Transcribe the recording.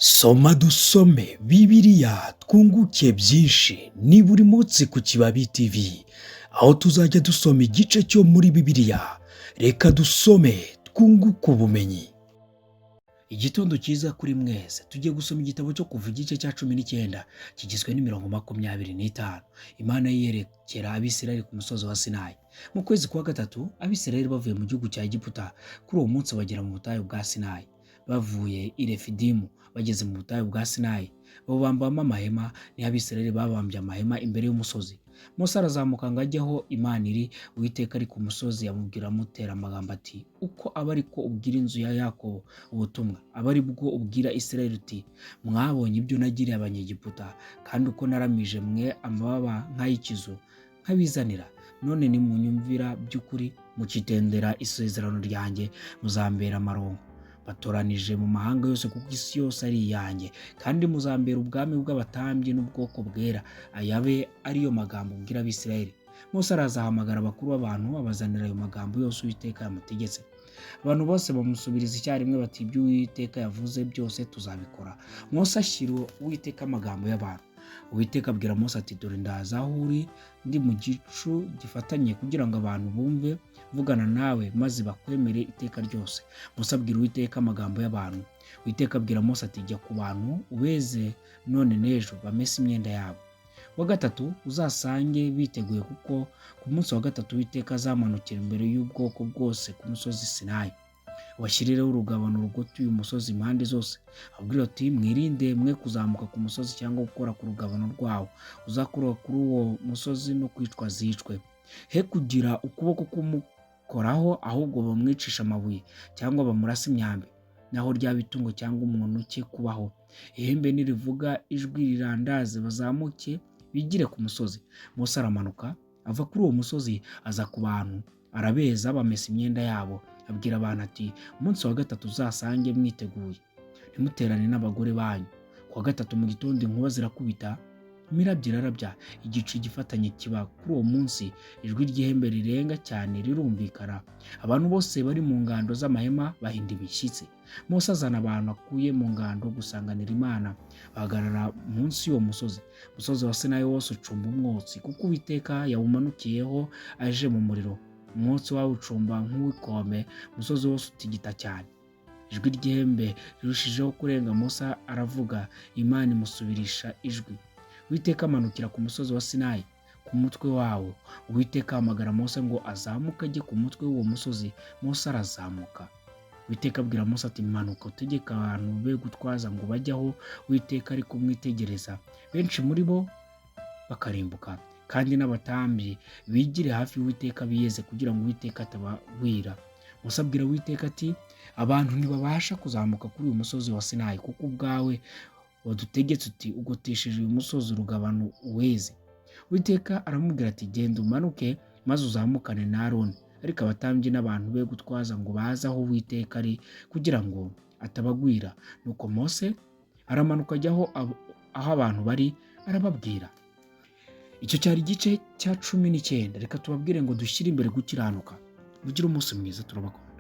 Soma dusome Bibiliya twunguke byinshi ni buri munsi ku Kibabi TV, aho tuzajya dusoma igice cyo muri Bibiliya. Reka dusome twunguke ubumenyi. Igitondo cyiza kuri mwese, tugiye gusoma igitabo cyo Kuva igice cya 19 kigizwe n'imirongo 25. Imana yerekera Abisirayeli ku musozi wa Sinayi. Mu kwezi kwa gatatu Abisirayeli bavuye mu gihugu cya Egiputa, kuri uwo munsi bagera mu butayu bwa Sinayi. Bavuye i Refidimu bageze mu butayu bwa Sinayi, babambamo amahema. Niho Abisirayeli babambye amahema imbere y'umusozi. Mose arazamuka ngo ajye aho Imana iri. Uwiteka ari ku musozi amubwira amutera amagambo ati: "Uko aba ari ko ubwira inzu ya Yakobo ubutumwa, aba ari bwo ubwira Isirayeli uti: Mwabonye ibyo nagiriye Abanyegiputa, kandi uko naramije mwe amababa nk'ay'ikizu nkabizanira. None nimunyumvira by'ukuri mukitendera isezerano ryanjye, muzambera amaronko batoranije mu mahanga yose, kuko isi yose ari iyanjye, kandi muzambera ubwami bw'abatambyi n'ubwoko bwera. Ayabe ariyo magambo ubwira Abisirayeli." Mose araza ahamagara abakuru b'abantu, abazanira ayo magambo yose Uwiteka yamutegetse. Abantu bose bamusubiriza icyarimwe bati: "Ibyo Uwiteka yavuze byose tuzabikora." Mose ashyira Uwiteka amagambo y'abantu. Uwiteka abwira Mose ati: "Dore ndaza aho uri ndi mu gicu gifatanye, kugira ngo abantu bumve mvugana nawe maze bakwemere iteka ryose." Mose abwira Uwiteka amagambo y'abantu. Uwiteka abwira Mose ati: "Jya ku bantu ubeze none n'ejo, bamese imyenda yabo. Wa gatatu uzasange biteguye, kuko ku munsi wa gatatu Uwiteka azamanukira imbere y'ubwoko bwose ku musozi Sinayi. Ubashyirireho urugabano rugote uyu musozi impande zose. Abwira ati: Mwirinde mwe kuzamuka ku musozi cyangwa gukora ku rugabano rwawo. Uzakora kuri uwo musozi no kwicwa zicwe. He kugira ukuboko kumukoraho, ahubwo bamwicisha amabuye cyangwa bamurase imyambi. Naho ryaba itungo cyangwa umuntu cye kubaho. Ihembe nirivuga ijwi rirandaze, bazamuke bigire ku musozi." Mose aramanuka ava kuri uwo musozi, aza ku bantu, arabeza, bamesa imyenda yabo. Abwira abantu ati: "Umunsi wa gatatu uzasange mwiteguye, ntimuterane n'abagore banyu." Ku wa gatatu mu gitondo inkuba zirakubita, imirabyo irarabya, igicu gifatanye kiba kuri uwo munsi, ijwi ry'ihembe rirenga cyane rirumvikana. Abantu bose bari mu ngando z'amahema bahinda imishyitsi. Mose azana abantu akuye mu ngando gusanganira Imana, bahagarara munsi y'uwo musozi. Umusozi wa Sinayi wose ucumba umwotsi, kuko Uwiteka yawumanukiyeho aje mu muriro. Umwotsi wawucumba nk'uw'ikome, umusozi wose utigita cyane. Ijwi ry'ihembe rirushijeho kurenga, Mose aravuga, Imana imusubirisha ijwi. Uwiteka amanukira ku musozi wa Sinayi ku mutwe wawo. Uwiteka ahamagara Mose ngo azamuke ajye ku mutwe w'uwo musozi. Mose arazamuka. Uwiteka abwira Mose ati: "Manuka utegeke abantu be gutwaza ngo bajye aho Uwiteka ari kumwitegereza, benshi muri bo bakarimbuka. Kandi n'abatambyi bigire hafi y'Uwiteka biyeze, kugira ngo Uwiteka atabagwira." Mose abwira Uwiteka ati: "Abantu ntibabasha kuzamuka kuri uyu musozi wa Sinayi, kuko ubwawe wadutegetse uti: 'Ugotesheje uyu musozi urugabano uweze.'" Uwiteka aramubwira ati: "Genda umanuke maze uzamukane na Aroni, ariko abatambyi n'abantu be gutwaza ngo baze aho Uwiteka ari, kugira ngo atabagwira." Nuko Mose aramanuka ajya aho abantu bari, arababwira. Icyo cyari igice cya 19. Reka tubabwire ngo dushyire imbere gukiranuka. Mugire umunsi mwiza, turabakunda.